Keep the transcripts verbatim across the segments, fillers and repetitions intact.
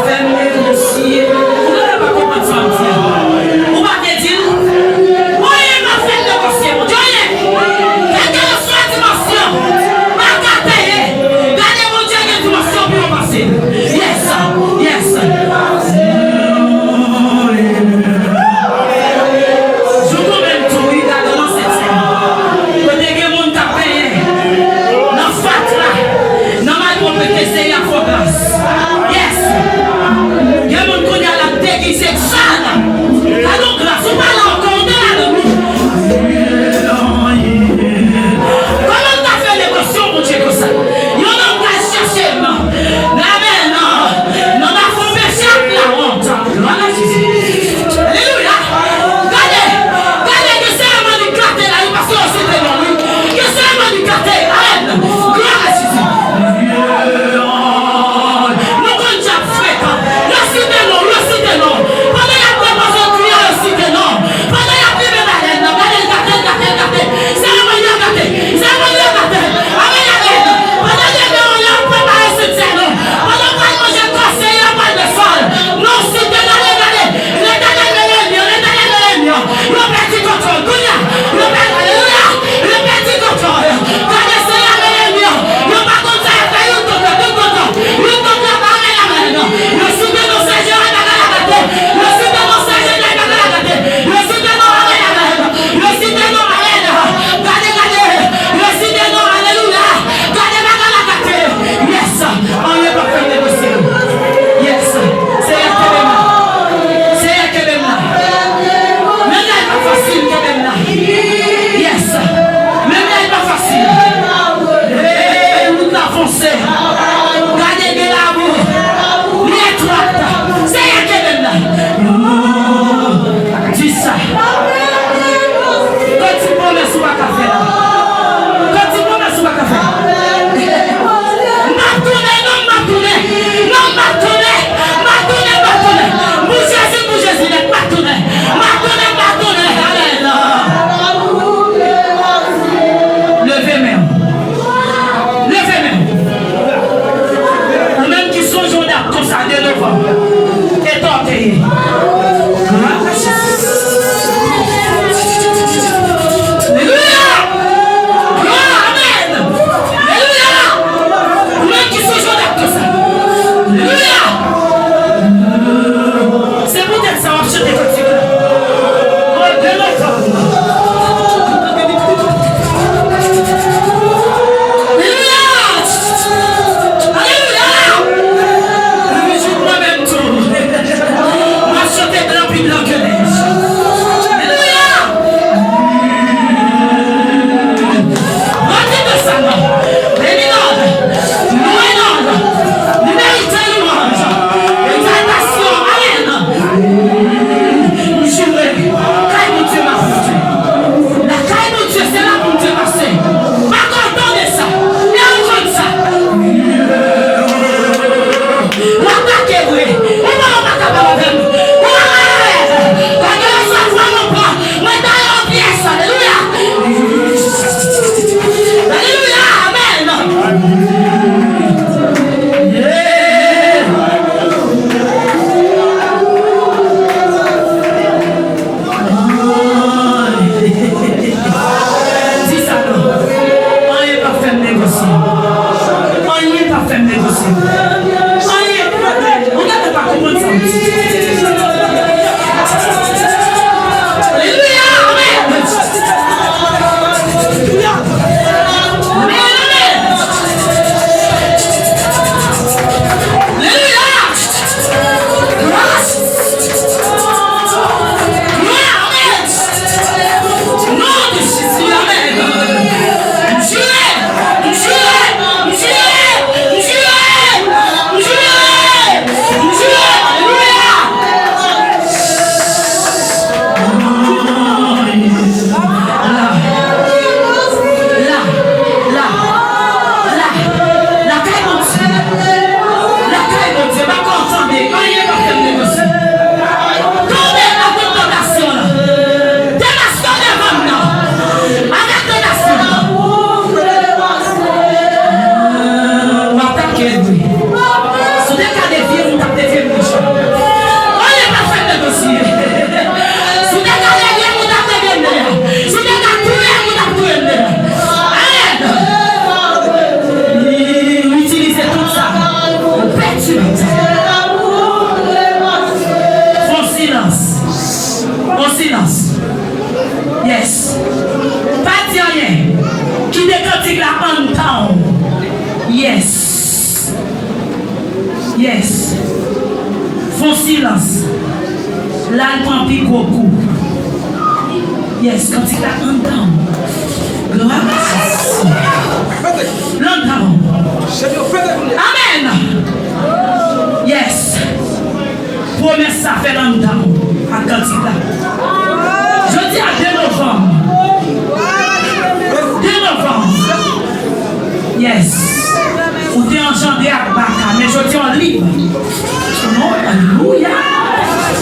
Fè m negosye. Ou genlè pa konprann sa m di a. Ou pa te di l? Mwen menm m ap fè l negosye, Bondye. Oye! Gade oswa dimansyon. Pa ka peye. Gade Bondye gen dimansyon pi wo pase. Yes. Yes. Jouk ou menm tou, wi, gade nan sèt sèn. Kote gen moun k ap benyen nan fatra, nan malpwòpte, Seyè a fè w gras. Yes. Fon silans. La l pran pi gwo kou. Yes, kantik la anndan. Gras. Anndan. Amèn. Yes. Pwomès sa fè l anndan ak kantik la. Jodi a de novanm. De novanm. Yes. Ou te anjandre ak baka, men jodi a w lib. Non, alelouya.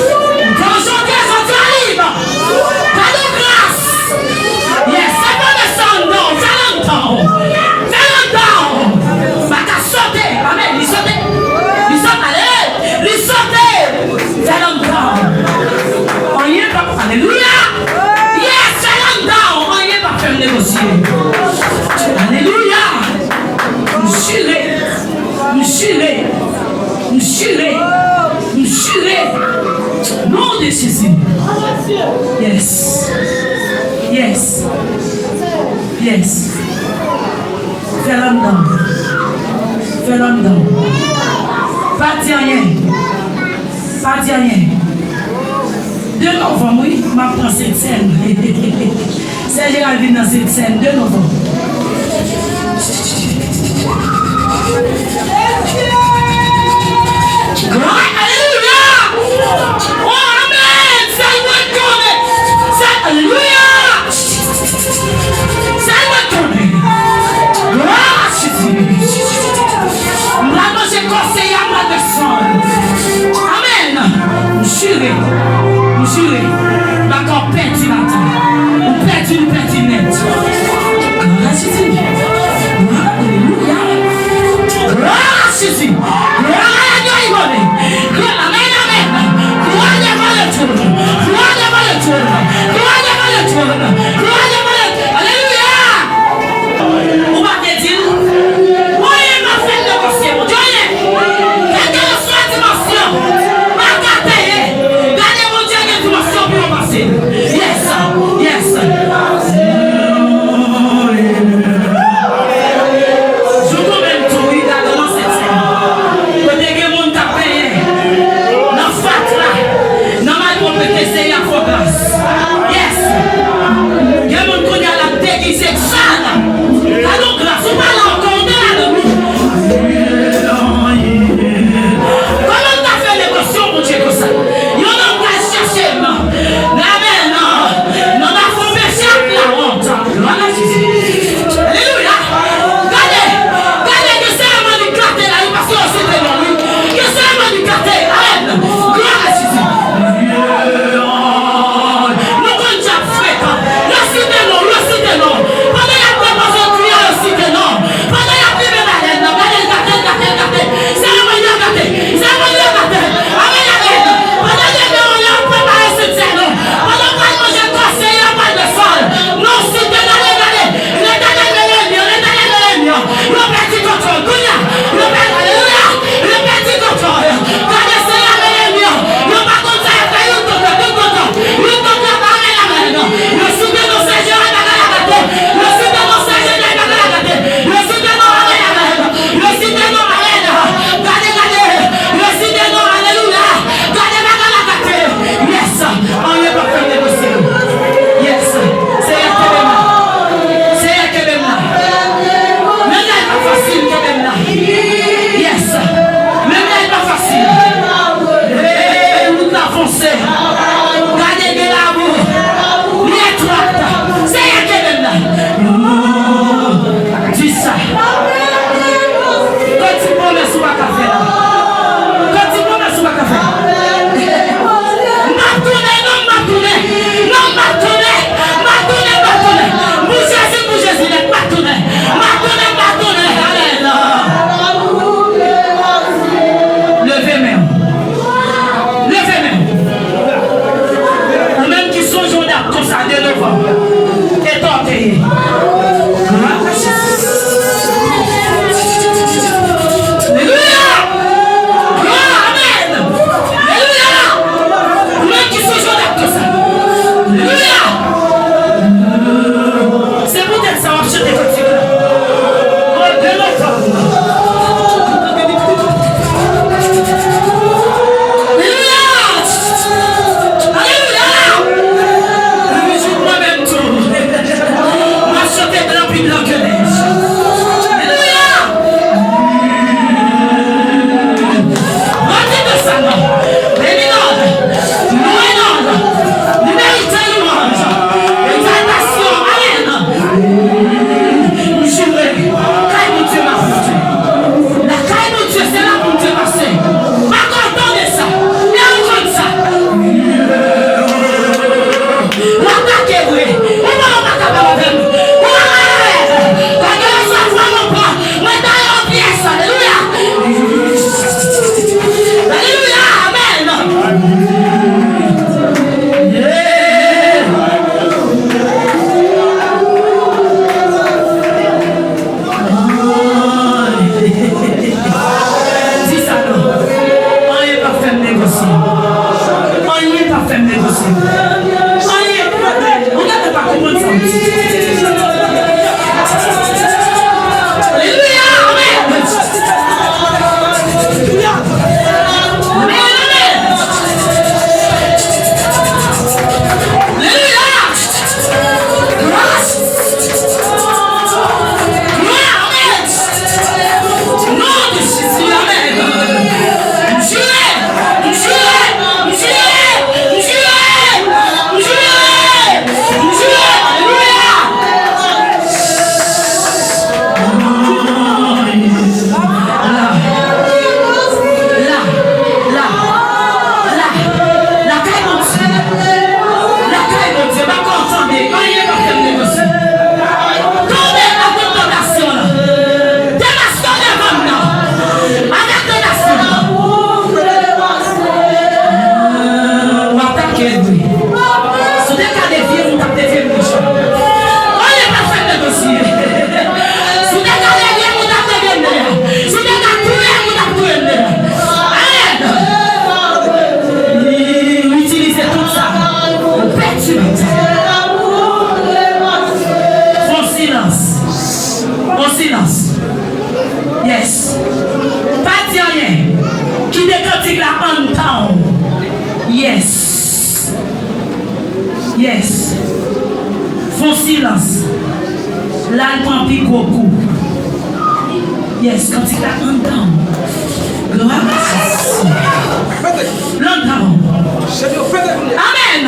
Ou te anjandre, jodi a w lib. Gade gras. Yes, se pwomès sa anndan w. Fè l anndan w. Fè l anndan w. Baka sote. Amèn. Li sote. Li sote. Ale. Li sote. Fè l anndan w. Anyen p ap, alelouya. Yes, fè l anndan w. Anyen p ap fè m negosye. Alelouya. M jire. M jire. M jire. M jire. Non de Jezi. Yes. Yes. Yes. Fè l anndan. Fè l anndan. Pa di anyen. Pa di anyen. De novanm, wi, m ap pran Sentsèn. Sè Jeral vin nan Sentsèn de novanm. Glwa, alelouya! Oh, amèn! Sèl mwen konnen! Sèl, alelouya! Sèl mwen konnen! Glwa a Jezi! M pral manje kò Seyè a, m pral bwè san l. Amèn! M jire! M jire! Baka w pèdi batay! Ou pèdi, ou pèdi nèt! Glwa a Jezi! Glwa, alelouya! Glwa a Jezi! Glwa a Dieu, il connaît! Glwa, amèn, amèn! Gloire devant le trône! Gloire devant le trône! Gloire devant le trône! Gloire devant le, alelouya! Ou pa te di l? Mwen pa fè negosye, Bondye, anyen. Kèlkeswa dimansyon, pa ka peye. Gade, Bondye gen dimansyon Anndan w. Yes. Yes. Fon silans. La l pran pi gwo kou. Yes, kantik la anndan w. Gras. L anndan w. Amèn.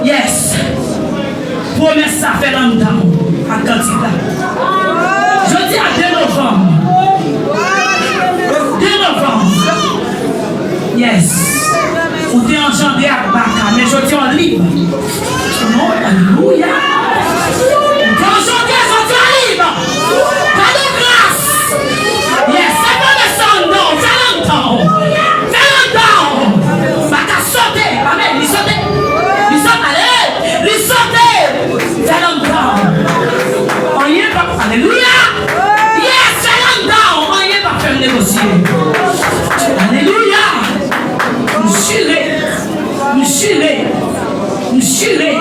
Yes. Pwomès sa fè l anndan w ak kantik la. Jodi a de novanm. De novanm. Yes. Ou te anjandre ak baka, men jodi a w lib. Non, alelouya. Ou te anjandre, jodi a w lib. Gade gras. Yes, se pwomès sa anndan w, fè l anndan w. Fè l anndan w. Baka sote. Amèn. Li sote. Li sote. Ale. Li sote. Fè l anndan w. Anyen p ap, alelouya. Yes, fè l anndan w. Anyen p ap fè m negosye. Alelouya. M jire. M jire. M jire.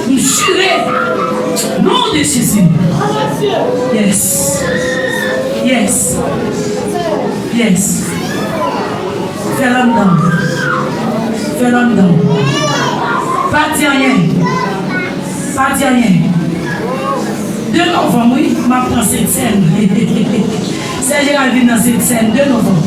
M jire. Non de Jezi. Yes. Yes. Yes. Fè l anndan w. Fè l anndan w. Pa di anyen. Pa di anyen. De novanm, wi, m ap pran Sentsèn. Sè Jeral vin nan Sentsèn de novanm.